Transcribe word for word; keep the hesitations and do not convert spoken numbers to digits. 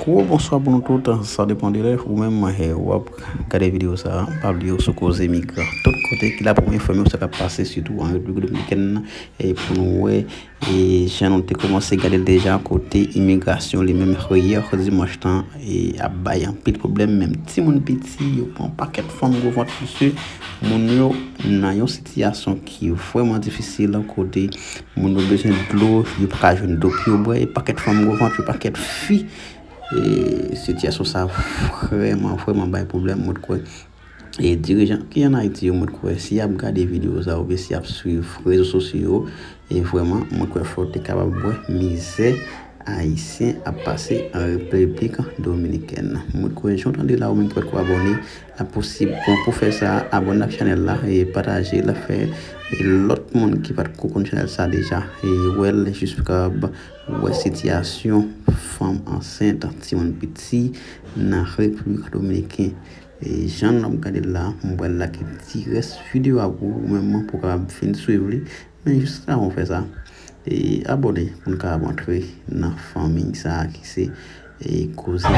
Wo, bonswa pou nou tout, sa depann de lè ou menm, eh, w ap gade videyo sa a, pa bliye w sou Koze Migran. Tout kote ki la pou m enfòme w sa k ap pase, sitou an Repiblik Dominikèn nan, eh, pou nou wè, eh, jan nou te kòmanse gade l deja, kote imigrasyon li menm yè dimanch lan, eh, ap bay anpil pwoblèm, menm timoun piti, yo pran pakèt fanm gwo vant, mesye, moun yo nan yon sitiyasyon ki vrèman difisil, kote moun yo bezwen dlo, yo pa ka jwenn dlo pou yo bwè, e pakèt fanm gwo vant, yo pakèt fi. E sitiyasyon sa vrèman, vrèman bay pwoblèm, mwen kwè. E dirijan ki ann Ayiti yo, mwen kwè, si y ap gade videyo sa, oubyen si y ap swiv rezo sosyo yo, e vrèman, mwen kwè fò te kapab wè mizè Ayisyen ap pase an Repiblik Dominikèn. Mwen kwè, jan w tande la, ou menm ki pa t ko abòne, la posib pou, pou fè sa, abòne ak chanèl la, e pataje l, fè, e lòt moun ki pa t ko konn chanèl sa deja, e wè l, jis pou kapab wè sitiyasyon fanm ansent, timoun piti nan Repiblik Dominikèn. E jan n ap gade l la, mwen pral lage ti rès videyo a pou ou menm pou w kapab fin swiv li. Men jis avan w fè sa, e abòne pou n kapab antre nan fanmi sa a ki se, e, Koze.